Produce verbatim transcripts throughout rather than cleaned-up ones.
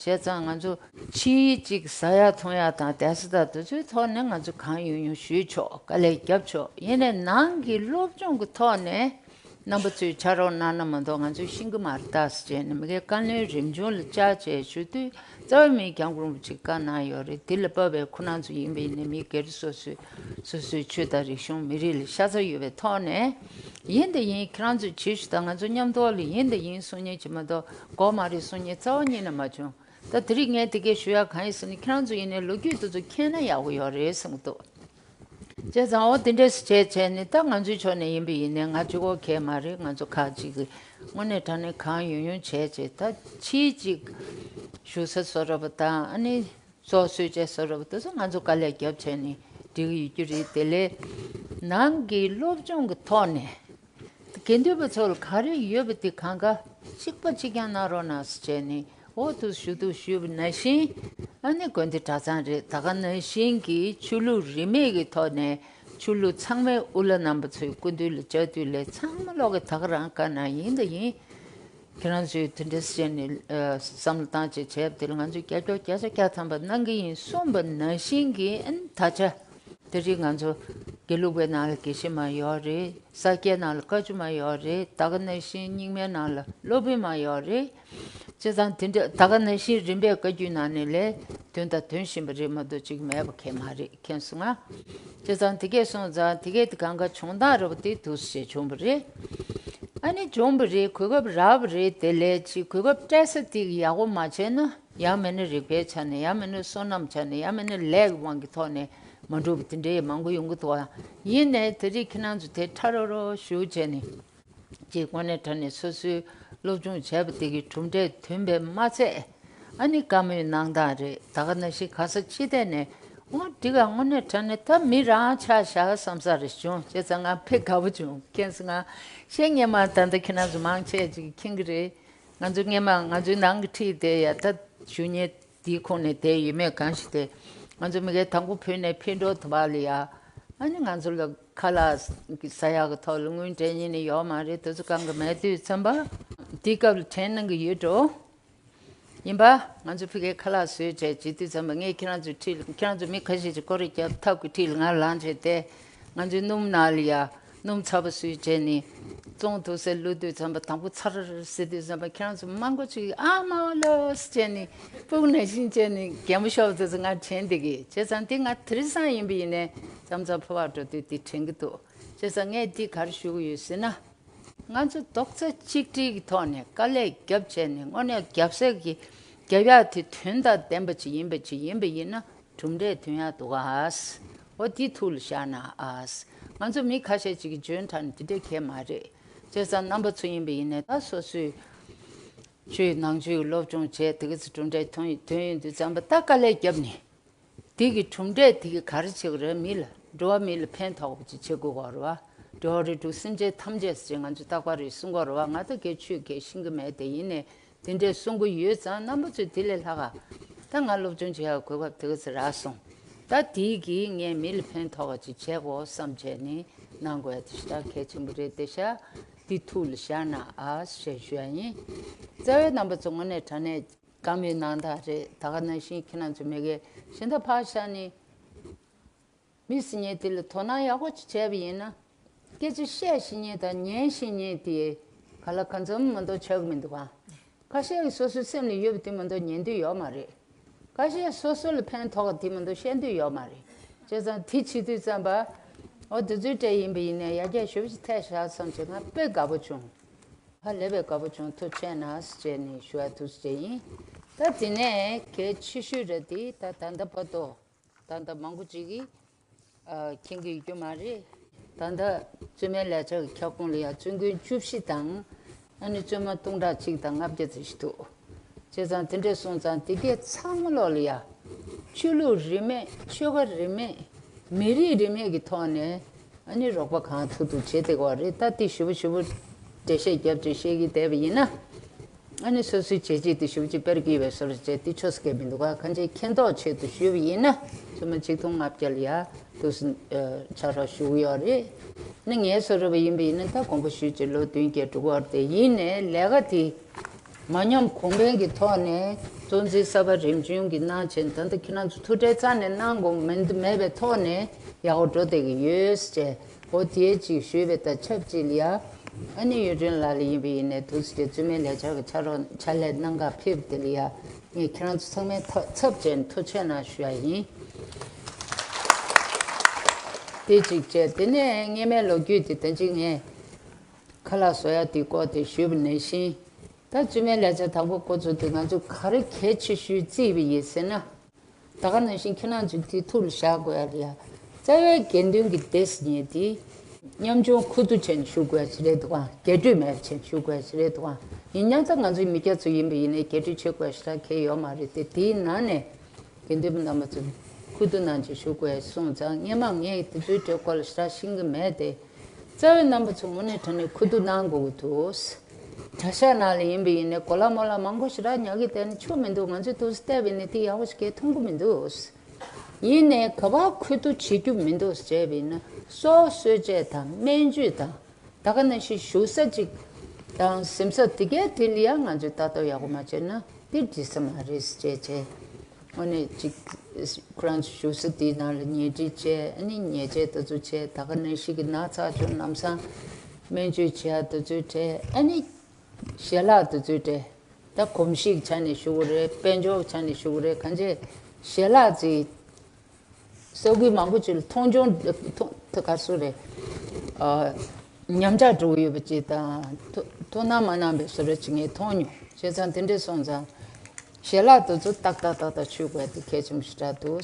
བྱས་ཙང་ང་ཚོ་ཕྱིའི་གཅིག་ཟ་ཡག་འཐུང་ཡག་དང་བསྡད་ས་དང་དེ་ཚོའི་ཐོག་ནས་ང་ཚོ་གང་ཡོང་ཡོང་ཞུས་ཆོག་དཀའ་ལས་རྒྱབ་ཆོག་ཡིན་ནའི་ནང་གི་སློབ་སྦྱོང་གི་ཐོག་ནས་རྣམ་པ་ཚོས་ཕྱག་རོགས་གནང་ན་མ་གཏོགས་ང་ཚོས་ཤེས་ཀྱི་མ་རེད་ད་ཟེར་བྱས་ནས་མི་སྒེར་བཀའ་བློན་རིམ་བྱོན་ལ་བཅར་བྱས་ཞུ་དུས་རྩ་བའི་མི་སྐྱབས་མགོན་རིན་པོ་ཆེས་བཀའ་གནང་ཡོད་རེད། དེ་ལ་བབས་པའི་ཁོ་རང་ཚོ་ཡིན་པ་ཡིན་ནའི་མི་སྒེར་སོ་སོས་སོ་སོའི་ཆོས་དང་རིག་གཞུང་མི་རིགས་ལ་ཤ་ཚ་ཡོད་པའི་ཐོག་ནས་ཡིན་དང་ཡིན་ཁྱེད་རང་ཚོས་བྱེད་ཞུ་དང་ང་ཚོ་མཉམ་དུ་ལ་ཡིན་དང་ཡིན་གསུང་མཁན་གྱི་མ་གཏོགས་དགོས་མ་རེད་གསུང་མཁན་རྩ་བ་ཉིད་ནས་མ་བྱུང་། ད་དེ་རིང་ངས་དེ་གས་ཞུ་ཡག་གང་ཡིན་ཟེར་ན་ཁྱེད་རང་ཚོ་ཡིན་ནའི་ལོ་རྒྱུས་དེ་ཚོ་མཁྱེན་ན་ཡག་པོ་ཡོད་རེད་བསམ་གྱི་འདུག་བྱས་ཙང་འོ་དེ་འདྲས་བྱས་བྱས་ནས་ད་ང་ཚོའི་ཕྱོགས་ནས་ཡིན་པ་ཡིན་ནའི་ང་གཅིག་པོ་གས་མ་རེད། ང་ཚོ་ཁག་ཅིག་གིས་དངོས་གནས་དྲང་གནས་གང་ཡོང་ཡོང་བྱས་བྱས་ད་ཕྱིའི་ཅིག་བཞུགས་ས་བཟོ་འདྲ་པོ་དང་ཨ་ནི་ཚོགས་གསོལ་བྱས་བཟོ་འདྲ་པོ་དེ་ཚོ་ང་ཚོ་དཀའ་ལས་རྒྱབ་བྱས་ནས་འགྲིག་གི་ཡོད་རྒྱུ་རེད། དེ་ལས་ནང་གི་སློབ་སྦྱོང་གི་ཐོག་ནས། དགེ་འདུན་པ་ཚོ་ལ་ག་རེ་ཡོད་པ་དེ་གང་ག་གཅིག་པ་གཅིག་རྐྱང་གནང་རོགས་གནང་ཟེར་བྱས་ནས་འོ་དུ་ཞུ་དུ་ཞུས་པ་ནང་བཞིན་ཨ་ནི་དགོན་སྡེ་གྲྭ་ཚང་རེད། ད་ག་ནང་བཞིན་གྱི་ཆོས་ལུགས་རིས་མེད་ཀྱི་ཐོག་ནས་ཆོས་ལུགས་ཚང་མའི་དབུ་བླ་རྣམ་པ་ཚོའི་སྐུ་མདུན་ལ་བཅར་དུས་ལས་ཚང་མ་ལོག་གི་ད་ག་རང་བཀའ་གནང་ཡིན་ད་ཡིན། ཁྱེད་རང་ཚོས་དེ་འདྲ་བཤད་ནས་བསམ་བློ་བཏང་བྱས་བྱས་པ་དེ་ལ་ང་ཚོས་བརྒྱ་ཆ་བརྒྱ་ཆ་བརྒྱ་ཐམ་པ་གནང་གི་ཡིན་གསུངས་པ་ནང་བཞིན་གྱི་ཨ་ནི་ད་ཆ། དེ་རིང་ང་ཚོ་དགེ་ལུགས་པའི་ནང་ལ་དགེ་བཤེས་མ་ཡོད་རེད། ས་སྐྱའི་ནང་ལ་བཀའ་བཅུ་མ་ཡོད་རེད། ད་ག་ནང་བཞིན་རྙིང་མའི་ནང་ལ་སློབ་དཔོན་མ་ཡོད་རེད། བྱས་ཙང་དེ་འདྲ་ད་ག་ནང་བཞིན་རིམ་པས་བཀའ་བརྒྱུད་ནང་ནས་ལས་དོན་དང་དོན་བཞིན་པ་རེད་མ་གཏོགས་ཅིག་མེད་པ་གས་མ་རེད་མཁྱེན་སོང་ང་། བྱས་ཙང་དེ་གས་སོང་ཙང་དེ་གས་དེ་གང་ག་བྱུང་སྟངས་རེད་པ་དེ་འདུག་སེ་བྱུང་བ་རེད། ཨ་ནི་བྱུང་བ་རེད། གོ་སྐབས་རག་པ་རེད། དེ་ལས་ཅིག་གོ་སྐབས་སྤྲད་ས་དེ་ཡག་པོ་མ་བྱས་ན། ཡང་མིན་ན་རིག་པའི་ཆ་ནས་ཡང་མིན་ན་བསོད་ནམས་ཆ་ནས་ཡང་མིན་ན་ལས་ཀྱི་དབང་གི་ཐོག་ནས་མ་འགྲུབ་པ་དེ་འདྲའི་མང་པོ་ཡོང་གི་འདུག་ཨ། ཡིན་ནའི་དེ་རིང་ཁྱེད་རང་ཚོ་དེ་ཁྲ་རོ་རོ་ཞུ་བྱས་ནས་ཅིག་དངོས་གནས་དྲང་གནས་སོ་སོའི་སློབ་སྦྱོང་བྱས་པ་དེ་གི་གྲུབ་འབྲས་ཐོན་པས་མ་ཚད་ཨ་ནི་བཀའ་མོལ་གནང་སྟངས་རེད། ད་ག་ནང་བཞིན་ག་ས་ཅི་ཐད་ནས་འོ་འདི་ག་དངོས་གནས་དྲང་གནས་ད་མི་རང་ཆ་བཞག་བསམ་ས་རེ་བྱུང་། བྱས་ཙང་ང་དཔེ་དགའ་པོ་བྱུང་། མཁྱེན་སོང་ང་། ཤེས་ངེས་མ་ད་ལྟ་ཁྱེད་རང་ཚོ་མང་ཆེ་ཅིག་མཁྱེན་གི་རེད། ང་ཚོ་སྔས་མ་ང་ཚོའི་ནང་གི་ཁྲིད་དེ་ཡ་ད་ཞུ་མཁན་དེའི་ཁོངས་ནས་བསྡད་ཡོད་མེད་གང་ཞིག་དེ། ང་ཚོ་མི་སྒེར་དང་པོ་བོད་ནས་ཕེབས་འགྲོ་དུ་བ་ལ་ཡ། ཨ་ནི་ང་ཚོ་ལ་ཁ་ལག་ཟ་ཡག་གི་ཐོག་ལ་དངུལ་འདྲེན་ཉིན་ནས་ཡོད་མ་རེད། དེ་ཚོ་གང་གི་མེད་དུས་ཙམ་པ། དེའི་སྐབས་ལ་དྲན་གནང་གི་ཡོད་འགྲོ། ཡིན་པ། ང་ཚོ་ཕ་གིའི་ཁ་ལག་བཟོས་བྱས་བྱེད་དུས་ཙམ་པ་ངས་ཁྱེད་རང་ཚོའི་འཁྲིས་ལ་ཁྱེད་རང་ཚོ་མི་ཁ་ཤས་ཀྱིས་སྐོར་ར་རྒྱབ་ཐབ་ཀྱི་འཁྲིས་ལ་ང་ལངས་བྱས་ཏེ། ང་ཚོའི་སྣུམ་ནང་ལ་ཡ། སྣུམ་ཚ་པོ་བཟོས་བྱས་ནས། བཙོང་ཐུག་སེ་བླུགས་དུས་ཙམ་པ་དང་པོ་ཚར་ཟེར་དུས་ཙམ་པ་ཁྱེད་རང་ཚོ་མང་པོ་ཅིག་ཨ་མ་ལོས་བྱས་ནས་སྤུ་གུ་ནང་བཞིན་བྱས་ནས་གད་མོ་ཤོར་དུས་ཙམ་ང་དྲན་བསྡད་ཀྱི། བྱས་ཙང་དེ་ང་དེང་སང་ཡིན་པ་ཡིན་ནའི་མཚམས་མཚམས་ཕོ་བར་འགྲོ་དུས་དེ་དྲན་གྱི་འདུག་བྱས་ཙང་ངས་འདི་ག་རེ་ཞུ་གི་ཡོད་ཟེར་ན། ང་ཚོ་རྡོག་རྩ་གཅིག་སྒྲིལ་གྱི་ཐོག་ནས་དཀའ་ལས་བརྒྱབ་བྱས་ནས་དངོས་གནས་རྒྱབ་སེ་གི་རྒྱབ་ཡག་དེ་དོན་དང་ལྡན་པ་ཅིག་ཡིན་པ་ཅིག་ཡིན་པ་ཡིན་ན་གྲུབ་འབྲས་ཐོན་ཡག་འདུག་ཨ། འོ་དེ་ཐུགས་ལ་བཞག་ན་ཨ། ང་ཚོ་མི་ཁ་ཤས་ཅིག་གིས་འཇོན་ཐང་འདི་འདྲས་གས་མ་རེད། བྱས་ཙང་རྣམ་པ་ཚོ་ཡིན་པ་ཡིན་ནའི་ད་སོ་སོའི་ཆོས་ནང་ཆོས་ཀྱི་སློབ་སྦྱོང་བྱས་དེ་ག་ཚོད་གྲུབ་འབྲས་ཐོན་ཐོན་ཡོང་དུས་ཙམ་པ་ད་དཀའ་ལས་བརྒྱབ་ནས། དེ་གི་གྲུབ་འབྲས་དེ་གི་ག་རེ་བྱེད་ཀྱི་རེད། མི་ལ་འགྲོ་བ་མི་ལ་ཕན་ཐོགས་པ་ཅིག་བྱེད་དགོས་ཀྱི་རེད་བ། འགྲོ་བ་རིགས་དྲུག་སེམས་ཅན་ཐམས་ཅད་ཟེར་ང་ཚོ་རྟག་པར་རེ་གསུང་གི་རེད་བ། ང་ད་གའི་ཆོས་གའི་ཤེས་ཀྱི་མེད་དེ་ཡིན་ནའི་དེ་འདྲས་གསུང་གི་ཡོད་ཙང་རྣམ་པ་ཚོས་དེ་ལས་ལྷག་ག་ད་ང་སློབ་སྦྱོང་བྱེད་ཡག་གོ་སྐབས་དེ་ག་ཚོད་རག་སོང་། ད་དེ་གིས་ངས་མི་ལ་ཕན་ཐོགས་པ་ཅིག་བྱེད་དགོས་བསམ་བྱས་ནས་གནང་དགོས་ཡ་དེ་ཞེ་དྲག་གལ་ཆེན་པོ་རེད་དེ་ཤག་དེ་ཐུགས་ལ་བཞག་ན་ཨ་ཞེས་ཞུ་ཡ་ཡིན། རྩ་བའི་རྣམ་པ་ཚོ་དངོས་གནས་དྲང་གནས། བཀའ་མོལ་གནང་སྟངས་རེད། ད་ག་ནང་བཞིན་ཁྱེད་རང་ཚོ་མི་སྒེར་གཞན་དག་ཕར་བཞག་ནས། མི་ཟེར་མཁན་དེ་ལ་དོ་སྣང་ཡག་པོ་ཅིག་བྱས་པ་ཡིན་ན། སྐད་ཆ་བཤད་ཤེས་མཁན་དང་ཉན་ཤེས་མཁན་དེ་ག་ལ་གང་འཚམ་མ་གཏོགས་ཆགས་ཀྱི་མི་འདུག་ག་ཁ་ཤས་ཀྱིས་སོ་སོའི་སེམས་ལ་ཡོད་པ་དེ་མ་གཏོགས་ཉན་འདོད་ཡོད་མ་རེད། ཁ་ཤས་སོ་སོ་ལ་ཕན་ཐོགས་པ་དེ་མ་གཏོགས་བཤད་འདོད་ཡོད་མ་རེད། བྱས་ཙང་དེ་བྱེད་དུས་ཙམ་པ། འོ་དེ་ཚོའི་གྲས་ཡིན་པ་ཡིན་ནའི་ཡར་རྒྱས་ཞེ་པོ་ཅིག་ཐེབས་བཞག་བསམ་བྱས་ང་དཔེ་དགའ་པོ་བྱུང་། ཧ་ལས་པའི་དགའ་པོ་བྱུང་། ཐུགས་རྗེ་གནང་ཟེར་ནས་ཞུ་བ་ཐུགས་རྗེ་ཡིན། ད་དེ་ནས་གལ་ཆེ་ཤོས་རེད་དེ་ད་ད་ལྟ་བར་དུ་ད་ལྟ་མང་པོ་ཅིག་གིས་མཁྱེན་གྱི་ཡོད་རྒྱུ་མ་རེད། ད་ལྟ་བཙུན་མའི་ལས་འཆར་གྱི་ཁྱབ་ཁོངས་ལ་ཡང་བཙུན་དགོན་བཅུ་བཞི་དང་ཨ་ནི་བཙུན་མ་སྟོང་ཕྲག་གཅིག་དང་ལྔ་བརྒྱ་ཙམ་ཞིག་འདུག་བྱས་ཙང་དེ་འདྲས་སོང་ཙང་དེ་གས་ཚང་མ་ལོག་ལ་ཡ། ཆོས་ལུགས་རིས་མེད་ཆོལ་ཁ་རིས་མེད་མི་རིགས་རིས་མེད་ཀྱི་ཐོག་ནས་ཨ་ནི་རོགས་པ་གང་ཐུབ་ཐུབ་བྱེད་བསྡད་ཀྱི་ཡོད་རེད། ད་དེ་ཞེ་པོ་ཞེ་པོ་འགྲེལ་བཤད་རྒྱབ་བྱས་བཤད་ཀྱི་བསྡད་པ་ཡིན་ན། ཨ་ནི་སོ་སོའི་བྱས་རྗེས་དེ་ཞེ་པོ་ཅིག་དཔེར་གྱིས་པའི་བཟོ་འདྲ་བྱས་དེ་ཆོས་སྐད་མི་འདུག་ག་ཁ་ཆེ་མཁྱེན་རྟོགས་ཆེད་དུ་ཞུས་པ་ཡིན་ན་སོ་མ་ཆིག་སྟོང་ལྔ་བརྒྱ་ལ་ཡ་འདུག་སེ་ཕྱག་རོགས་ཞུ་གི་ཡོད་རེད། ཨ་ནི་ངའི་བཟོ་འདྲ་པ་ཡིན་པ་ཡིན་ན་ད་དགོངས་པ་ཞུས་བྱས་ལོ་བདུན་བརྒྱད་འགྲོ་གི་ཡོད་རེད། དེ་ཡིན་ནའི་ལས་ཀ་དེ་མ་ཉམས་གོང་འཕེལ་གྱི་ཐོག་ནས་ གཙོ་འཛིན་གསར་པ་རིམ་བྱོན་གྱིས་གནང་བྱས། ད་ལྟ་ཁྱེད་རང་ཚོ་ཐུགས་ཁྲལ་རྩ་ནས་གནང་དགོས་མི་འདུག་མེད་པའི་ཐོག་ནས་ཡག་པོ་འགྲོ་བསྡད་ཀྱི་ཡོད་ཅེས། འོ་དེའི་ཅིག་ཞུས་པའི་ད་ཆབས་ཅིག་ལ་ཡ། ཨ་ནི་ཡུན་རིང་ལགས་ལ་ཡིན་པ་ཡིན་ནའི་ཐུགས་རྗེ་ཆེ། བཙུན་མའི་ལས་འཆར་གྱི་ཕྱག་རོགས་ཕྱག་ལས་གནང་གར་ཕེབས་དེ་ལ་ཡ། ངས་ཁྱེད་རང་ཚོ་ཚང་མའི་ཐོག་ཚབ་བྱས་ནས་ཐུགས་རྗེ་གནང་ཞུ་ཡ་ཡིན། དེ་གཅིག་བྱས། དེ་ནས་སྔས་མའི་ལོ་རྒྱུས་དེ་ད་ཅི་ངས་ཁ་ལག་བཟོ་ཡ་དེའི་སྐོར་དེ་ཞུས་པ་ནང་བཞིན། ད་བཙུན་མའི་ལས་འཆར་དང་པོ་འགོ་བཙུགས་དུས་ང་ཚོ་ག་རེ་གལ་ཆེ་ཤོས་བརྩིས་པ་ཡིན་ཟེར་ན། ད་ག་ནང་བཞིན་ཁྱེད་རང་ཚོས་དེ་ཐུགས་ལ་བཞག་དགོས་ཡ་རེད་ཡ། རྩ་བའི་དགེ་འདུན་གྱི་སྡེ་ཟེར་མཁན་དེ་ཉམ་ཆུང་ཁུ་བསྡུ་བྱས་ནས་བཞུགས་དགོས་ཡ་ཞིག་རེད་འདུག་ག་རྒྱས་སྤྲོས་མེད་པ་བྱས་ནས་བཞུགས་དགོས་ཡ་ཞིག་རེད་འདུག་ག་ཡིན་ཡང་ད་ང་ཚོའི་མི་སྐྱ་ཚོ་ཡིན་པ་ཡིན་ནའི་རྒྱས་སྤྲོས་བྱེད་དགོས་ཡ་ཞེ་དྲག་གང་ཡང་ཡོད་མ་རེད་དེ། དེའི་ནང་ནས་དགེ་འདུན་པ་རྣམ་པ་ཚོ་ཁུ་བསྡུ་གནང་བྱས་བཞུགས་དགོས་ཡ་གསུངས་ཙང་། སྔས་མ་ངས་དེ་ཚོའི་གྲས་སྐོར་ལ་ཞེ་དྲག་ཤེས་ཀྱི་མེད་དེ། རྩ་བའི་རྣམ་པ་ཚོ་དངོས་གནས་དྲང་གནས་ཁུ་བསྡུ་གནང་དགོས་ཀྱི་འདུག་གྲྭ་ཤག་ནང་ལ་ཡིན་པ་ཡིན་ནའི་གོ་ལ་མོ་ལ་མང་པོ་ཞེ་དྲག་ཉར་གྱི་བསྡད་ན་ཆོ་མི་འདུག་ང་ཚོས་དུས་བལྟས་པ་ཡིན་ན་དེ་ཡག་པོ་ཞིག་གང་ཡང་མཐོང་གི་མི་འདུག་ཡིན་ནའི་ག་པར་ཁུ་བསྡུ་བྱེད་རྒྱུ་མི་འདུག་བྱས་པ་ཡིན་ན། སྲོག་གསོལ་ཆས་དང་སྨན་བཅོས་དང་། ད་ག་ནང་བཞིན་བཞུགས་ས་གཅིག་དང་གཟིམ་ས་དེ་གའི་དེ་ལ་ཡང་ང་ཚོས་ལྟ་རྟོག་ཡག་པོ་མ་བྱས་ན་དེ་འགྲིག་ས་མ་རེད་ཅེས་བྱས། དངོས་གནས་ཅིག་ཁོ་རང་ཚོ་བཞུགས་ས་དེའི་ནང་ལ་ཉལ་ཁྲི་བྱས། ཨ་ནི་ཉལ་ཆས་དེ་ཚོ་བྱས། ད་ག་ནང་བཞིན་གྱི་ན་ཚ་བྱུང་ལམ་སང་སྨན་བཅོས་བྱེད་ཡ་དེ་ཚོ་བྱས། ཨ་ནི་ཞལ་ལག་དེ་ཚོ་སྤྲད། ད་གོམས་གཤིས་ཀྱི་ཆ་ནས་ཞུ་གི་རེད། དཔལ་འབྱོར་གྱི་ཆ་ནས་ཞུ་གི་རེད། གང་བྱས་ཞལ་ལག་ཅིག་ས་ཁུལ་མང་པོ་ཅིག་ལ་མཐོང་ཆུང་མཐོང་ད་ག་རེ་ཟེར་དགོས་རེད། ཨ། ཉམས་ཆག་འགྲོ་གི་ཡོད་པ་ཅིག་དང་། ཐུགས་ཐུགས་སྣང་མ་གནང་བའི་བཟོ་འདྲ་ཅིག་ངས་མཐོང་མྱོང་། བྱས་ཙང་དེ་འདྲ་སོང་ཙང་ཞལ་ལག་དེ་ཚོ་ཏག་ཏག་ཏག་ཏག་མཆོད་དགོས་དེ་གལ་ཆེན་པོ་ཞེ་དྲག་འདུག་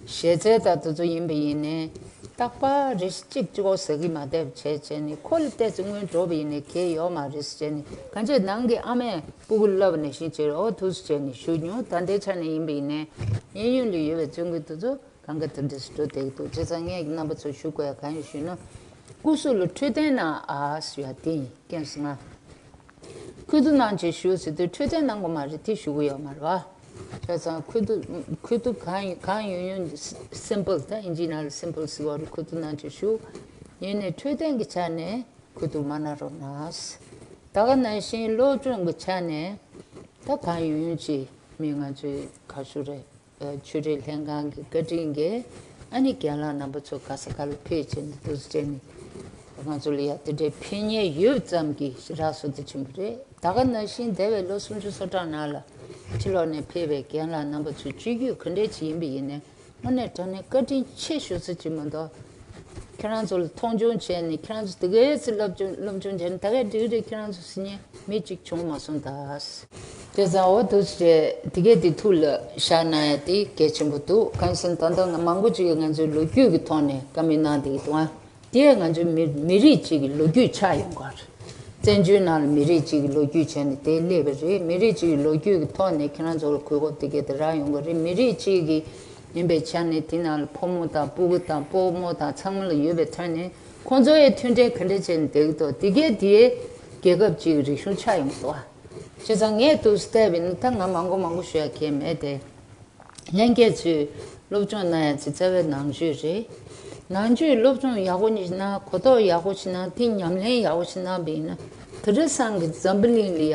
ཞལ་རྩེད་དང་དེ་ཚོ་ཡིན་པ་ཡིན་ནའི་རྟག་པར་རེ་གཅིག་གཅིག་པོ་ཟ་གི་མ་བསྡད་པ་བྱས་བྱས་ནས། ཁོ་ལ་བལྟས་ཚེ་སྔོན་འགྲོ་བ་ཡིན་ནའི་གལ་ཡོད་མ་རེད་ཟེར་བྱས་ནས། གང་བྱས་ནང་གི་ཨ་མས་སྤུ་གུ་བསླབ་པ་ནང་བཞིན་བྱས། འོ་ཐུགས་རྗེ་ཆེ་ནས་ཞུ་མྱོང་། ད་ལྟའི་ཆ་ནས་ཡིན་པ་ཡིན་ནའི་གཡས་གཡོན་ལ་ཡོད་པའི་བཙུན་དགོན་དེ་ཚོ་གང་ག་དེ་འདྲ་ཞིག་འགྲོ་བསྡད་ཀྱི་འདུག་བྱས་ཙང་ངས་རྣམ་པ་ཚོར་ཞུ་དགོས་ཡ་གང་ཡིན་ཞུས་ན། སྐུ་གཟུགས་ལ་འཕྲོད་བསྟེན་གནང་ཨ་ཟེར་ཡ་དེ་ཡིན། རྐྱེན་སོང་ང་། ཁུ་བསྡུ་གནང་བྱས་བཞུགས་ཟེར་དུས་འཕྲོད་བསྟེན་གནང་དགོས་མ་རེད། དེ་ཞུ་གི་ཡོད་མ་རེད་བ། བྱས་ཙང་ཁུ་བསྡུ་ཁུ་བསྡུ་གང་ཡིན་གང་ཡིན་ཡིན། སིམ་པལ། ད་དབྱིན་ཇིའི་ནང་ལ་སིམ་པལ་ཟེར་བ་རེད། ཁུ་བསྡུ་གནང་བྱས་བཞུགས། ཡིན་ནའི་འཕྲོད་བསྟེན་གྱི་ཆ་ནས་ཁུ་བསྡུ་མ་གནང་རོགས་གནང་། ད་ག་ནང་བཞིན་སློབ་སྦྱོང་གི་ཆ་ནས་ད་གང་ཡིན་ཡིན་ཅིག་མི་ང་ཚོའི་ག་རེ་ཞུ་རེད། ཆོས་རིག་ལྷན་ཁང་གི་བཀའ་དྲིན་གྱིས་ཨ་ནི་རྒན་ལགས་རྣམ་པ་ཚོ་ག་ས་ག་ལ་ཕེབས་བྱས་ནས་འདུག་སེ་བྱས་ནས་ང་ཚོ་ལ་ཡ་དེ་འདྲའི་ཕན་ཉེན་ཡོད་ཙམ་གྱི་རག་སོང་། དེ་ཆེན་པོ་རེད། ད་ག་ནང་བཞིན་འདས་པའི་ལོ་སུམ་ཅུ་སོ་གྲངས་ནང་ལ་ཕྱི་ལོགས་ནས་ཕེབས་པའི་རྒན་ལགས་རྣམ་པ་ཚོའི་སྤྱི་རྒྱུད་ག་འདྲས་ཅིག་ཡིན་པ་ཡིན་ནའི་དངོས་གནས་དྲང་གནས་བཀའ་དྲིན་ཆེ་ཞུ་ས་ཅིག་མ་གཏོགས། ཁྱེད་རང་ཚོ་ལ་མཐོང་ཆུང་བྱས་ནས། ཁྱེད་རང་ཚོ་དེ་གའི་ཚེ་སློབ་སྦྱོང་སློབ་སྦྱོང་བྱས་ནས་ད་གའི་འགྲིག་རེད། ཁྱེད་རང་ཚོ་ཟེར་མཁན་མི་གཅིག་བྱུང་མ་སོང་ད། དེ་ཙང་འོ་འདུག་སེ་དེ་གའི་དེ་ཐུགས་ལ་བཞག་གནང་ཡ་དེ་གལ་ཆེན་པོ་འདུག་གང་ཟེར་ན་ད་ལྟ་ང་མང་པོ་ཅིག་གིས་ང་ཚོའི་ལོ་རྒྱུས་ཀྱི་ཐོག་ནས་བཀའ་མོལ་གནང་བསྡད་ཀྱི་འདུག་ཨ། དེས་ང་ཚོའི་མི་མི་རིགས་གཅིག་གི་ལོ་རྒྱུས་ཆགས་ཡོང་གི་རེད། བཙན་བྱོལ་ནང་ལ་མི་རིགས་གཅིག་གི་ལོ་རྒྱུས་བྱས་ནས་དེ་སླེབས་པ་རེད། མི་རིགས་གཅིག་གི་ལོ་རྒྱུས་ཀྱི་ཐོག་ནས་ཁྱེད་རང་ཚོ་ལ་གོ་སྐབས་དེ་གའི་དེ་རག་ཡོང་གི་རེད། མི་རིགས་གཅིག་གི་ཡིན་པའི་ཆ་ནས་དེ་ནང་ལ་ཕོ་མོ་དང་སྤུ་གུ་དང་སྤོ་རྨོ་དང་ཚང་མ་ལ་ཡོད་པའི་ཐོག་ནས་ཁོང་ཚོ་ཡི་མཐུན་འབྲེལ་ག་འདྲ་བྱས་ནས་བསྡད་ཀྱི་འདུག་དེ་གའི་དེའི་རྒྱལ་ཁབ་གཅིག་གི་རིག་གཞུང་ཆགས་ཡོང་གི་འདུག་ཨ། བྱས་ཙང་ངས་འདུག་སེ་བལྟས་པ་ཡིན་ན་ད་ང་མང་པོ་མང་པོ་ཞུ་ཡ་གང་ཡང་མེད་དེ། ལྷན་རྒྱས་ཚོས་སློབ་སྦྱོང་གནང་ཡ་ཚེ་རྩ་བའི་ནང་ཆོས་རེད། ནང་ཆོས་སློབ་སྦྱོང་ཡག་པོ་ཞིག་གནང་། གོ་རྟོགས་ཡག་པོ་ཞིག་གནང་། དེ་ཉམས་ལེན་ཡག་པོ་ཞིག་གནང་བ་ཡིན་ན། དེ་རིང་སང་གི་འཛམ་བུ་གླིང་ལ་ཡ་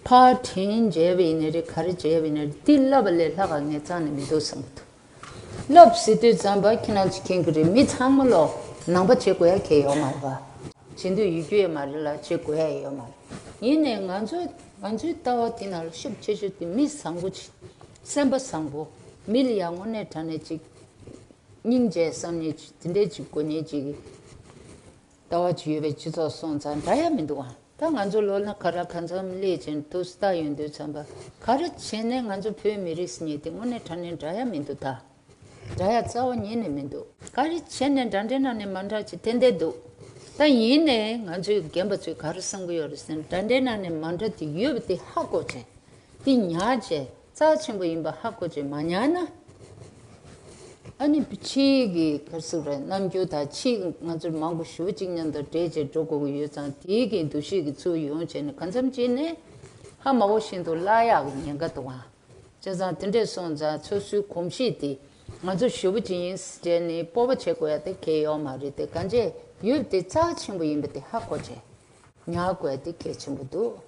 ཕར་དྲན་བྱས་པ་ཡིན་ནའི་རེད། ག་རེ་བྱས་པ་ཡིན་ནའི་རེད། འདི་བསླབ་པ་ལས་ལྷག་ག་ངས་རྩ་ནས་མི་འདུག་བསམ་གྱི་འདུག་བསླབ་ཟེར་དུས་ཙམ་པ་ཁྱེད་རང་ཚོ་མཁྱེན་གྱི་རེད། མི་ཚང་མ་ལོ་ནང་པ་བྱེད་དགོས་ཡ་གང་ཡང་ཡོད་མ་རེད་པ། བྱེད་འདོད་ཡོད་རྒྱུ་ཡོད་མ་རེད་ལ་བྱེད་དགོས་ཡ་ཡོད་མ་རེད། ཡིན་ནའི་ང་ཚོ་ང་ཚོའི་ལྟ་བ་དེ་ནང་ལ་ཤུགས་ཆེ་ཤོས་དེ་མི་བཟང་པོ་ཅིག་སེམས་པ་བཟང་པོ། མི་ལ་ཡང་དངོས་གནས་དྲང་གནས་ཅིག་སྙིང་རྗེ་བསམ་མཁན་ཅིག་དེ་འདྲས་ཅིག་དགོས་མཁན་ཅིག་གི་ལྟ་བ་ཅིག་ཡོད་པའི་སྤྱི་ཚོགས་སོང་ཙང་འདྲ་ཡ་མི་འདུག་ཨ། ད་ང་ཚོ་ལོ་ན་ག་ར་གང་འཚམ་སླེབས་ཅིང་དུ་ལྟ་ཡོང་དུས་ཙམ་པ་ག་རེ་བྱས་ནས་ང་ཚོ་བོད་མི་རིགས་ཟེར་མཁན་དེ་དངོས་གནས་དྲང་གནས་འདྲ་ཡ་མི་འདུག་ད། འདྲ་ཡ་རྩ་བ་ཉིད་ནས་མི་འདུག་ག་རེ་བྱས་ནས་འདྲ་འདྲའི་ནང་ནས་མ་འདྲ་ཅིག་ཏན་ཏན་འདུག་ད་ཡིན་ནའི་ང་ཚོའི་རྒན་པ་ཚོས་ག་རེ་བསམ་གྱི་ཡོད་རེད་ཟེར་ན། འདྲ་འདྲའི་ནང་ནས་མ་འདྲ་དེ་ཡོད་པ་དེ་ཧ་གོ་བྱས། དེ་ཉར་བྱས་རྩ་ཆེན་པོ་ཡིན་པ་ཧ་གོ་བྱས་མ་ཉར་ན། ཨ་ནི་ཕྱིའི་གི་ག་རེ་ཟེར་རེད། རྣམ་འགྱུར་དང་ཕྱིའི་ང་ཚོར་མང་པོ་ཞེ་པོ་ཅིག་མཉམ་དུ་འདྲེས་བྱས་འགྲོ་དགོས་ཀྱི་ཡོད་ཙང་། དེའི་གི་འདུ་ཤེས་ཀྱི་ཚུར་ཡོང་བྱས་ནས་གང་འཚམ་ཅིག་ནས་ཧ་མ་གོ་བཞིན་དུ་བརླག་ཡག་གི་ཉེན་ཁ་འདུག་ཨ། བྱས་ཙང་དེ་འདྲས་སོང་ཙང་སོ་སོའི་གོམས་གཤིས་དེ་ང་ཚོ་ཞེ་པོ་ཅིག་ཡིན་ཟེར་ནས་སྤོབས་པ་བྱེད་དགོས་ཡ་དེ་གལ་ཡོད་མ་རེད་དེ། གང་བྱས་ཡོད་དེ་རྩ་ཆེན་པོ་ཡིན་པ་དེ་ཧ་གོ་བྱས་ཉར་དགོས་ཡ་དེ་གལ་ཆེན་པོ་འདུག་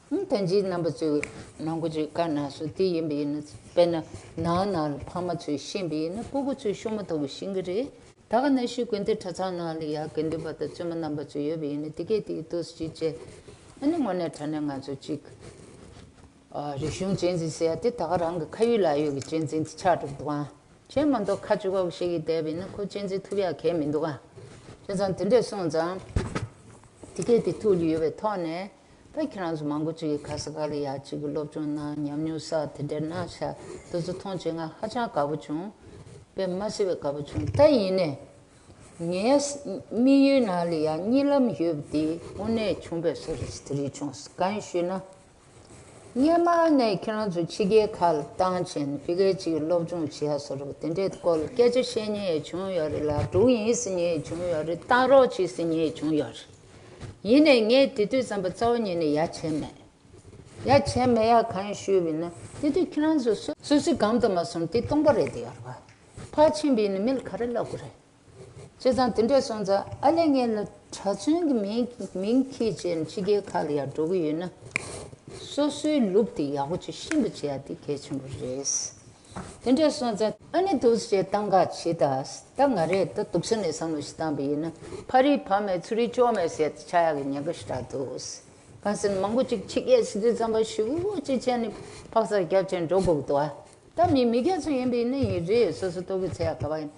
ཨང་། ད་ཅི་རྣམ་པ་ཚོས་མང་པོ་ཅིག་བཀའ་གནང་སོང་། དེ་ཡིན་པ་ཡིན་ན། དཔེར་ན་ནང་ན་ཕ་མ་ཚོས་ཤེས་པ་ཡིན་ན་སྤུ་གུ་ཚོས་ཤུགས་མ་ཐུབ་པ་ཤེས་ཀྱི་རེད། ད་ག་ནང་བཞིན་དགོན་སྡེ་གྲྭ་ཚང་ནང་ལ་ཡ་དགེ་འདུན་པ་དང་བཙུན་མ་རྣམ་པ་ཚོ་ཡོད་པ་ཡིན་ན། དེ་གས་དེ་གས་འདུག་སེ་ཅིག་བྱས། ཨ་ནི་དངོས་གནས་དྲང་གནས་ང་ཚོ་ཅིག་ཨ། རིག་གཞུང་གཅེས་འཛིན་ཟེར་ཡ་དེ་ད་ག་རང་གི་ཁ་ཡོད་ལག་ཡོད་ཀྱི་གཅེས་འཛིན་དེ་ཆགས་འགྲོ་འདུག་ཨང་། བྱས་མ་གཏོགས་ཁ་ཅིག་གོ་བཤད་ཀྱི་བསྡད་པ་ཡིན་ན་ཁོ་གཅེས་འཛིན་ཐུབ་ཡ་གང་ཡང་མི་འདུག་ཨང་། བྱས་ཙང་དེ་འདྲས་སོང་ཙང་། དེ་གས་དེ་ཐུགས་ལ་ཡོད་པའི་ཐོག་ནས། ད་ཁྱེད་རང་ཚོ་མང་པོ་ཅིག་གིས་ག་ས་ག་ལ་ཡ་ཅིག་གི་སློབ་སྦྱོང་གནང་། ཉམས་མྱོང་བསགས། དེ་འདྲ་གནང་ཤག་དེ་ཚོ་མཐོང་བྱས་ང་ཧ་ཅང་དགའ་པོ་བྱུང་། དཔེ་མ་སྲིད་པའི་དགའ་པོ་བྱུང་། ད་ཡིན་ནའི་ངའི་དམིགས་ཡུལ་ནང་ལ་ཡ་གཉིད་ལམ་ཡོད་པ་དེ་དངོས་གནས་བྱུང་བའི་བཟོ་འདྲ་ཞིག་དེ་རིང་བྱུང་སོང་། གང་ཡིན་ཞུས་ན། སྔོན་མ་ནས་ཁྱེད་རང་ཚོ་ཕྱི་རྒྱལ་ཁག་ལ་བཏང་བྱས་ནས་ཕ་གིར་ཅིག་སློབ་སྦྱོང་བྱེད་ཡ་བཟོ་འདྲ་དེ་འདྲའི་སྐོར་ལ་སྐད་ཆ་བཤད་མཁན་ཡང་བྱུང་ཡོད་རེད་ལ། འགྲོ་གི་ཡིན་ཟེར་མཁན་ཡང་བྱུང་ཡོད་རེད། བཏང་རོགས་བྱེད་ཟེར་མཁན་ཡང་བྱུང་ཡོད་རེད། ཡིན་ནའི་ངས་དེ་དུས་ཙམ་པ་རྩ་བ་ཉིད་ནས་ཡ་བྱས་མེད། ཡ་བྱས་མེད་ཡ་གང་ཡིན་ཞུས་པ་ཡིན་ན། དེ་དུས་ཁྱེད་རང་ཚོ་སོ་སོ་སོའི་སྒང་དུ་མ་སོང་དེ་སྟོང་པ་རེད་དེ་ཡོད་རེད་པ། ཕར་ཕྱིན་པ་ཡིན་ན་མི་ལ་ག་རེ་ལབ་དགོས་རེད། བྱས་ཙང་དེ་འདྲས་སོང་ཙང་ཨ་ལས་ངས་ལ་གྲྭ་བཙུན་གྱི་མིང་མིང་འཁྱེར་བྱས་ནས་ཕྱི་རྒྱལ་ཁག་ལ་ཡར་འགྲོ་གི་ཡོད་ན། སོ་སོའི་ལུགས་དེ་ཡག་པོ་ཅིག་ཤེས་པ་བྱེད་ཡ་དེ་གལ་ཆེན་པོ་རེད། དེ་འདྲས་སོང་ཙང་ཨ་ནི་འདུག་སེ་བཏང་ག་བྱེད་ད། ད་ང་རས་ད་འདུག་སེ་ནས་བསམ་བློ་ཞིག་བཏང་པ་ཡིན་ན། ཕ་རི་བ་མེད་ཚུ་རི་ཅོ་མེད་ཟེར་ཆགས་ཡག་གི་ཉེན་ཁ་ཞེ་དྲག་འདུག་གང་ཟེར་ན་མང་པོ་ཅིག་ཕྱི་རྒྱལ་ཟེར་དུས་ཙམ་པ་ཞེ་པོ་ཅིག་བྱས་ནས་ཕག་ཚག་རྒྱབ་བྱས་འགྲོ་དགོས་ཀྱི་འདུག་ཨ། ད་མི་མི་སྒེར་ཚོ་ཡིན་པ་ཡིན་ན་ཡིན་རེད། སོ་སོ་ལྟོ་གོས་འཚོལ་ཡག་ག་པར་ཡིན།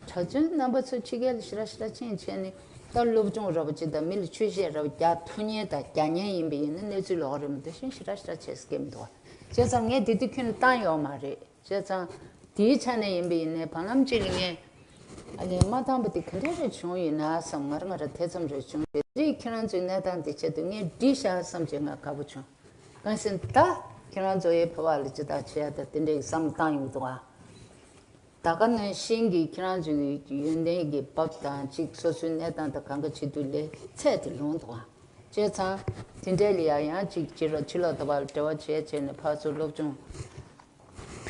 གྲྭ་བཙུན་རྣམ་པ་ཚོ་ཕྱི་རྒྱལ་ལ་ཞེ་དྲག་ཞེ་དྲག་ཕྱིན་བྱས་ནས་ད་སློབ་སྦྱོང་ར་བ་ཅིག་དང་མི་ལ་ཆོས་བཤད་ར་བ་རྒྱག་ཐུབ་མཁན་དང་རྒྱག་མཁན་ཡིན་པ་ཡིན་ན་གནས་ཚུལ་ལོགས་རེད་མ་གཏོགས་གཞན་ཞེ་དྲག་ཞེ་དྲག་བྱེད་ས་སྐད་མི་འདུག་བ། བྱས་ཙང་ངས་དེ་དུས་ཁྱོན་ནས་བཏང་ཡོད་མ་རེད། བྱས་ཙང་དེའི་ཆ་ནས་ཡིན་པ་ཡིན་ནའི་བར་ལམ་གཅིག་ལ་ངས་ཨ་ལས་མ་བཏང་པ་དེ་ག་འདྲ་རེ་བྱུང་ཡོད་ན་བསམ། ང་རང་ང་རང་དེ་ཙམ་རེ་བྱུང་རེད། རེད། ཁྱེད་རང་ཚོའི་གནས་སྟངས་དེ་ཆེད་དུ་ངས་འགྲིག་ཤག་བསམ་བྱས་ང་དགའ་པོ་བྱུང་། གང་ཟེར་ན་ད་ཁྱེད་རང་ཚོ་ཡའི་ཕོ་བ་ལ་ཅི་ལྟར་བྱེད་ཡ་ད་དེ་འདྲའི་བསམ་བློ་བཏང་ཡོང་གི་འདུག་ཨ། ད་ག་ནང་བཞིན་གྱི་ཁྱེད་རང་ཚོའི་ཡོན་ཏན་གྱི་བབ་དང་གཅིག་སོ་སོའི་གནས་སྟངས་དང་གང་ག་བྱེད་དུས་ལས་ཚད་དེ་ལོངས་འདུག་ཨ། བྱས་ཙང་དེ་འདྲའི་ལ་ཡ་ཡང་གཅིག་ཕྱི་ལོགས་ཕྱི་ལོགས་ད་བར་འབྲེལ་བ་བྱས་བྱས་ནས་ཕར་ཚུར་སློབ་སྦྱོང་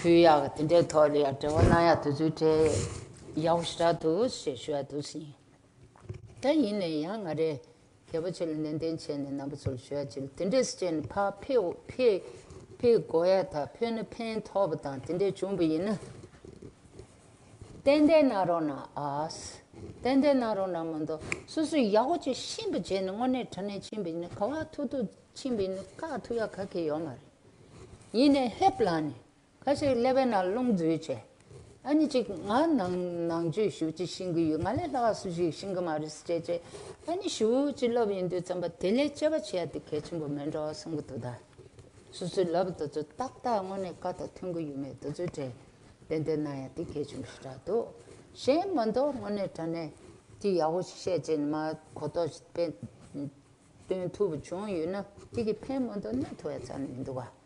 ཕུལ་ཡག་དེ་འདྲའི་ཐོག་ལ་ཡ་འབྲེལ་བ་གནང་ཡག་དེ་ཚོའི་གྲས་ཡག་པོ་ཞེ་དྲག་འདུག་ཞེས་ཞུ་ཡ་འདུག་ཟིན། ད་ཡིན་ནའི་ཡང་ང་རས་རྒྱལ་པོ་ཆེ་ལ་ནན་ཏན་བྱས་ནས་རྣམ་པ་ཚོར་ཞུ་ཡ་ཅིག་ལ། དེ་འདྲས་བྱས་ནས་ཕར་ཕེབས་ཕེབས་ཕེབས་དགོས་ཡ་དང་ཕེབས་ན་ཕན་ཐོགས་པ་དང་དེ་འདྲས་བྱུང་བ་ཡིན་ན། ཏན་ཏན་གནང་རོགས་གནང་ཨ། ཏན་ཏན་གནང་རོགས་གནང་མ་གཏོགས་སོ་སོས་ཡག་པོ་ཅིག་ཤེས་པ་བྱས་ནས་དངོས་གནས་དྲང་གནས་ཕྱིན་པ་ཡིན་ན། ག་པར་ཐུག་ཐུག་ཕྱིན་པ་ཡིན་ན་བཀག་ཐུབ་ཡ་ག་གེ་ཡོད་མ་རེད། ཡིན་ནའི་ཧེབ་ལངས་ནས། ཁ་ཤས་ཀླད་པའི་ནང་རླུང་འཛུལ་བྱས། ཨ་ནི་ཅིག་ང་ནང་ནང་ཆོས་ཞེ་པོ་ཅིག་ཤེས་ཀྱི་ཡོད། ང་ལས་ལྷག་སུ་ཞིག་ཤེས་ཀྱི་མ་རེད་ཟེར་བྱས་བྱས། ཨ་ནི་ཞེ་པོ་ཅིག་ལབ་ཡོང་དུས་ཙམ་པ་དེ་ལས་དཔྱད་པ་བྱེད་ཡ་དེ་གལ་ཆེན་པོ་མེད་འགྲོ་བསམ་གྱི་འདུག་ད་སོ་སོའི་ལབ་དེ་ཚོ་ཏག་ཏག་དངོས་གནས་བཀའ་དང་མཐུན་གྱི་ཡོད་མེད་དེ་ཚོའི་གྲས་ཏན་ཏན་གནང་ཡ་དེ་གལ་ཆེན་པོ་ཞེ་དྲག་འདུག་གཞན་མ་གཏོགས་དངོས་གནས་དྲང་གནས་དེ་ཡག་པོ་ཞིག་བཤད་བྱས་ནས་མར་གོ་རྟོགས་ཤིག་སྤེལ། སྟོན་ཐུབ་པ་བྱུང་ཡོད་ན་དེ་གི་ཕན་མ་གཏོགས་གནོད་ཐུབ་ཡ་རྩ་ནས་མི་འདུག་ག་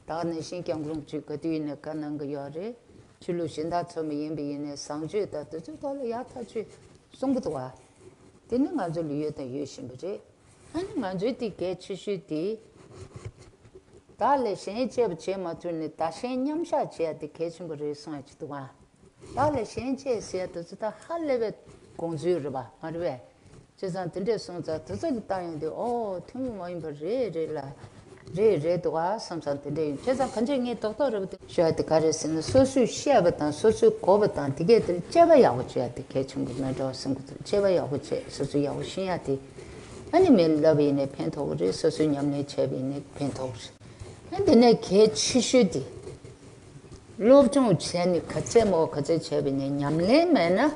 ད་ག་ནང་བཞིན་སྐྱབས་མགོན་རིན་པོ་ཆེས་ག་དུས་ཡིན་ནའི་བཀའ་གནང་གི་ཡོད་རེད། ཆོས་ལུགས་གཞན་དག་ཚོ་མ་ཡིན་པ་ཡིན་ནའི་བཟང་སྤྱོད་དང་དེ་ཚོའི་ཐོག་ལ་ཡག་ཐག་ཆོད་གསུང་གི་འདུག་ག་དེ་ནི་ང་ཚོ་ལ་ཡོད་དང་ཡོད་བཞིན་པ་རེད། ཨ་ནི་ང་ཚོའི་དེ་གལ་ཆེ་ཤོས་དེ། བདག་ལས་གཞན་གཅེས་པ་བྱེད་མ་ཐུབ་ནས་བདག་གཞན་མཉམ་བཞག་བྱེད་ཡ་དེ་གལ་ཆེན་པོ་རེད་གསུང་ཡ་ཅིག་འདུག་ག་བདག་ལས་གཞན་གཅེས་ཟེར་ཡ་དེ་ཚོ་ད་ཧ་ལས་པའི་དགོངས་ཚུལ་རེད་པ་མ་རེད་པས། བྱས་ཙང་དེ་འདྲས་སོང་ཙང་དེ་ཚོ་གི་ལྟ་ཡོང་དུས་ཨོ་ཐུན་མོང་མ་ཡིན་པ་རེད་རེད་ལ། རེད་རེད་འདུག་ག་བསམ་ཙང་དེ་འདྲས་ཡིན། བྱས་ཙང་གང་ཅི་ངས་རྡོག་རྡོག་རེད་པ་དེ་ཞུ་ཡ་དེ་ག་རེད་ཟེར་ན་སོ་སོས་བཤད་པ་དང་སོ་སོས་གོ་བ་དང་དེ་གས་དེར་དཔྱད་པ་ཡག་པོ་བྱེད་ཡ་དེ་གལ་ཆེན་པོ་མེད་འགྲོ་བསམ་གི་འདུག་དཔྱད་པ་ཡག་པོ་བྱས་སོ་སོས་ཡག་པོ་ཤེས་ཡ་དེ། ཨ་ནི་མི་ལབ་པ་ཡིན་ནའི་ཕན་ཐོགས་གི་རེད། སོ་སོས་ཉམས་ལེན་བྱས་པ་ཡིན་ནའི་ཕན་ཐོགས་གི་རེད། ཨ་འདི་ནས་གལ་ཆེ་ཤོས་དེ། སློབ་སྦྱོང་བྱས་ནས་ག་ཚད་མོ་ག་ཚད་བྱས་པ་ཡིན་ནའི་ཉམས་ལེན་མེད་ན།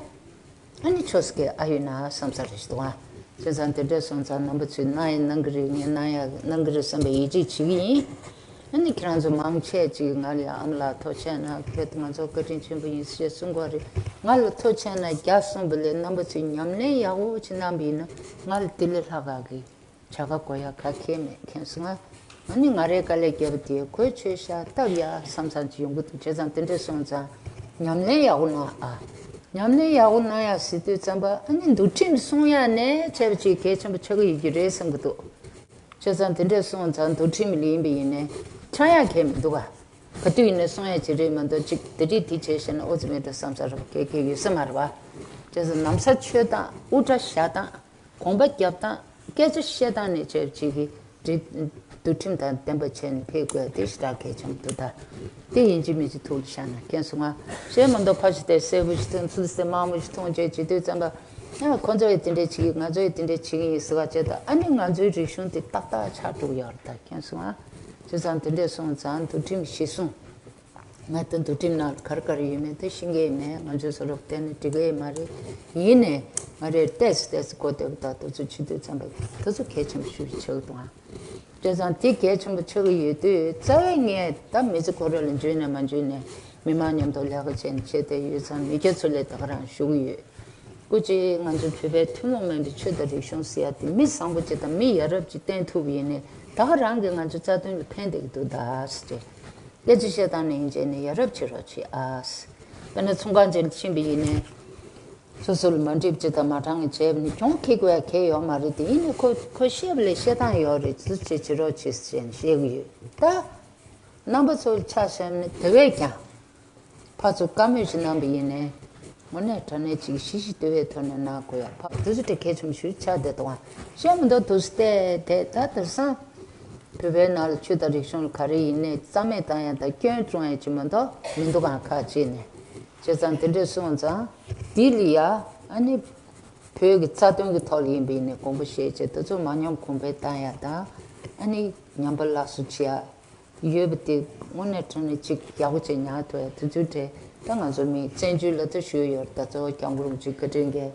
ཨ་ནི་ཆོས་སྐད་ཨ་ཡོད་ན་བསམ་ས་རེ་ཞིག་འདུག་ཨ། བྱས་ཙང་དེ་འདྲས་སོང་ཙང་རྣམ་པ་ཚོས་གནང་ཡ་གནང་གི་རེད། ངས་གནང་ཡ་གནང་གི་རེད་བསམ་པའི་ཡིད་ཆེས་བྱེད་ཀྱི་ཡིན། ཨ་ནི་ཁྱེད་རང་ཚོ་མང་ཆེ་ཅིག་ང་ལ་ཡ་ཨ་མ་ལགས་ཐུགས་རྗེ་གནང་། ཁྱེད་ང་ཚོ་བཀའ་དྲིན་ཆེན་པོ་ཡིན་ཞེས་གསུང་གི་རེད། ང་ལ་ཐུགས་རྗེ་གནང་རྒྱག་གསུངས་པ་ལས་རྣམ་པ་ཚོས་ཉམས་ལེན་ཡག་པོ་ཅིག་གནང་པ་ཡིན་ན་ང་ལ་དེ་ལས་ལྷག་ག་གི་བྱ་དགའ་དགོས་ཡ་ག་གེ་མེད། མཁྱེན་སོང་ང་། ཨ་ནི་ང་རའི་དཀའ་ལས་བརྒྱབ་པ་དེ་གོ་ཆོད་ཤག་སྟབས་ཡག་བསམ་བསམ་ཅིག་ཡོང་གི་འདུག་བྱས་ཙང་དེ་འདྲས་སོང་ཙང་ཉམས་ལེན་ཡག་པོ་གནང་ཨ། ཉམས་ལེན་ཡག་པོ་གནང་ཡ་ཟེར་དུས་ཙམ་པ་ཨ་ནི་འདུལ་ཁྲིམས་སྲུང་ཡ་ནས་བྱས་པ་ཅིག་གལ་ཆེན་པོ་ཆགས་ཀྱི་ཡོད་ཀྱི་རེད་བསམ་གྱི་འདུག་བྱས་ཙང་དེ་འདྲས་སོང་ཙང་འདུལ་ཁྲིམས་ལ་ཡིན་པ་ཡིན་ནའི་ཆགས་ཡ་གང་ཡང་མི་འདུག་ག་ག་དུས་ཡིན་ནའི་སྲུང་ཡ་ཅིག་རེད་མ་གཏོགས་ཅིག་དེ་རིགས་དེ་བྱས་ཤེ་ན་ཨོ་ཙི་མེད་འགྲོ་བསམ་ས་རབ་གལ་གལ་ཡོད་ས་མ་རེད་པ། བྱས་ཙང་ན་བཟའ་མཆོད་སྟངས་དབུ་སྐྲ་བཞར་སྟངས། གོམ་པ་རྒྱབ་སྟངས། སྐད་ཆ་བཤད་སྟངས་ནས་བྱས་ཅིག་གི་འདུལ་ འདུལ་ཁྲིམས་དང་ལྡན་པ་བྱས་ནས་ཕེབས་དགོས་དེ་ཞེ་དྲག་གལ་ཆེན་པོ་འདུག་ད་དེ་ཡིན་གཅིག་མིན་གཅིག་ཐུགས་ལ་བཞག་ན་མཁྱེན་སོང་ང་། གཞན་མ་གཏོགས་ཕ་ཞིག་དེ་སེར་པོ་ཞིག་མཐོང་ཚུལ་སེ་དམར་མོ་ཞིག་མཐོང་བྱས་བྱེད་དུས་ཙམ་པ། ཡང་ཁོ་ཚོ་ཡི་དེ་འདྲས་བྱེད་ཀྱི་ང་ཚོ་ཡི་དེ་འདྲས་བྱེད་ཀྱི་ཡིན་ཟེར་བ་བྱས་ད་ཨ་ནི་ང་ཚོའི་རིག་གཞུང་དེ་ཏག་ཏག་ཆགས་འགྲོ་གི་ཡོད་རེད་ད་མཁྱེན་སོང་ང་། བྱས་ཙང་དེ་འདྲས་སོང་ཙང་འདུལ་ཁྲིམས་གཞི་བཟུང་། ང་ད་འདུལ་ཁྲིམས་ནང་ལ་ག་རེ་ག་རེ་ཡོད་མེད་ད་ཤེས་ཀྱི་ཡོད་མེད། ང་ཚོའི་བཟོ་རབ་བལྟས་ནས་འགྲིག་གི་ཡོད་མ་རེད། ཡིན་ནའི་ང་རེར་ཏོག་ཙམ་ཏོག་ཙམ་གོ་བདེ་པོ་དང་དེ་ཚོ་བྱེད་དུས་ཙམ་པ་དེ་ཚོ་གལ་ཆེན་པོ་ཞིག་ཆགས་འདུག་ཨང་། བྱས་ཙང་དེ་གལ་ཆེན་པོ་ཆགས་ཀྱི་ཡོད་དུས་རྩ་བའི་ངས་ད་མི་ཚེ་ཁོ་རང་ལ་འཇུས་ནས་མ་འཇུས་ནས་མི་མང་མཉམ་དུ་ལས་ཀ་བྱས་ནས་བྱས་ཏེ་ཡོད་ཙང་མི་སྐྱ་ཚོ་ལ་ད་ག་རང་ཞུ་གི་ཡོད། སྐུ་མཁྱེན་ང་ཚོ་བོད་པའི་ཐུན་མོང་མིན་པའི་ཆོས་དང་རིག་གཞུང་ཟེར་ཡ་དེ་མི་བཟང་པོ་ཅིག་དང་མི་ཡ་རབས་ཅིག་བསྟེན་ཐུབ་པ་ཡིན་ནའི་ད་ག་རང་གིས་ང་ཚོའི་རྩ་དོན་ལ་ཕན་བདེ་གི་འདུག་ད་ཟེར་ཏེ། སྐད་ཆ་བཤད་སྟངས་ནས་ཡིན་བྱས་ནས་ཡ་རབས་བྱེད་རོགས་བྱེད་ཨ། དཔེར་ན་ཚོང་ཁང་ཅིག་ལ་ཕྱིན་པ་ཡིན་ནའི། སོ་སོ་ལ་མ་འགྲིག་པ་ཅིག་དང་མ་དྲང་བ་བྱས་པ་ནི་གྱོང་ཁེགས་དགོས་ཡ་གལ་ཡོད་མ་རེད་དེ་ཡིན་ནའི་ཁོ་ཁོ་བཤད་པ་ལས་བཤད་སྟངས་ཡོད་རེད་ཚུལ་བྱེད་བྱེད་རོགས་བྱེད་ཟེར་ནས་བཤད་ཀྱི་ཡོད་ད། རྣམ་པ་ཚོ་ཆ་བཞག་ནས་དེ་བས་ཀྱང་། ཕར་ཚུར་བཀའ་མོལ་ཞིག་གནང་པ་ཡིན་ནའི། དངོས་གནས་དྲང་གནས་ཅིག་ཞི་ཞི་དུལ་བའི་ཐོག་ནས་གནང་དགོས་ཡ་ཕར་དུས་ཚོད་དེ་གལ་ཆེན་པོ་ཞིག་ཆགས་བསྡད་འདུག་ཨང་། བཤད་མི་འདུག་དུས་ཚོད་དེ་དེ་ད་དེང་སང་། བོད་པའི་ནང་ལ་ཆོས་དང་རིག་གཞུང་ལ་ག་རེ་ཡིན་ནའི་རྩ་མེད་བཏང་ཡ་དང་སྐྱོན་བཙུགས་ཡ་ཅིག་མ་གཏོགས་མི་འདུག་ཨང་ཁག་ཅིག་ནས། བྱས་ཙང་དེ་འདྲས་སོང་ཙང་། འདི་ལ་ཡ་ཨ་ནི། བོད་ཀྱི་རྩ་དོན་གྱི་ཐོག་ལ་ཡིན་པ་ཡིན་ནའི་དགོངས་པ་བཞེས་བྱས་དེ་ཚོ་མ་ཉམས་གོང་འཕེལ་བཏང་ཡ་དང་། ཨ་ནི་ཉམས་པ་སླར་གསོ་བྱེད་ཡ། ཡོད་པ་དེ་དངོས་གནས་དྲང་གནས་གཅིག་ཡག་པོ་བྱས་ཉར་ཐུབ་ཡ་དེ་ཚོའི་གྲས་ད་ང་ཚོ་མི་བཙན་བྱོལ་ལ་ད་ཞུ་ཡོད་རེད་ད་གཙོ་བོ་སྐྱབས་མགོན་རིན་པོ་ཆེ་བཀའ་དྲིན་གྱིས་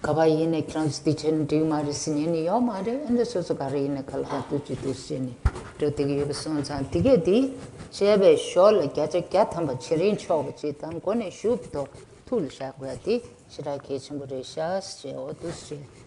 ག་པར་ཡིན་ནའི་ཁྱེད་རང་ཚོ་འདི་བྱས་ན་འགྲིག་མ་རེད་ཟེར་ཉན་ནི་ཡོད་མ་རེད། ཨ་འདྲ་སོ་སོ་ག་རེ་ཡིན་ནའི་ག་ལ་གང་ཐུབ་ཅི་ཐུབ་བྱས་ནས་འགྲོ་བསྡད་ཀྱི་ཡོད་པ་སོང་ཙང་དེ་གས་དེ་བྱས་པའི་ཞོར་ལ་བརྒྱ་ཆ་བརྒྱ་ཐམ་པ་བྱེད་རིན་ཆོག་པ་ཅིག་དང་མགོ་ནས་མཇུག་ཏུ་ཐུགས་ལ་བཞག་དགོས་ཡ་དེ་ཞེ་དྲག་གལ་ཆེན་པོ་རེད་ཤག་ཟེར་འོ་འདུག་ཟེར།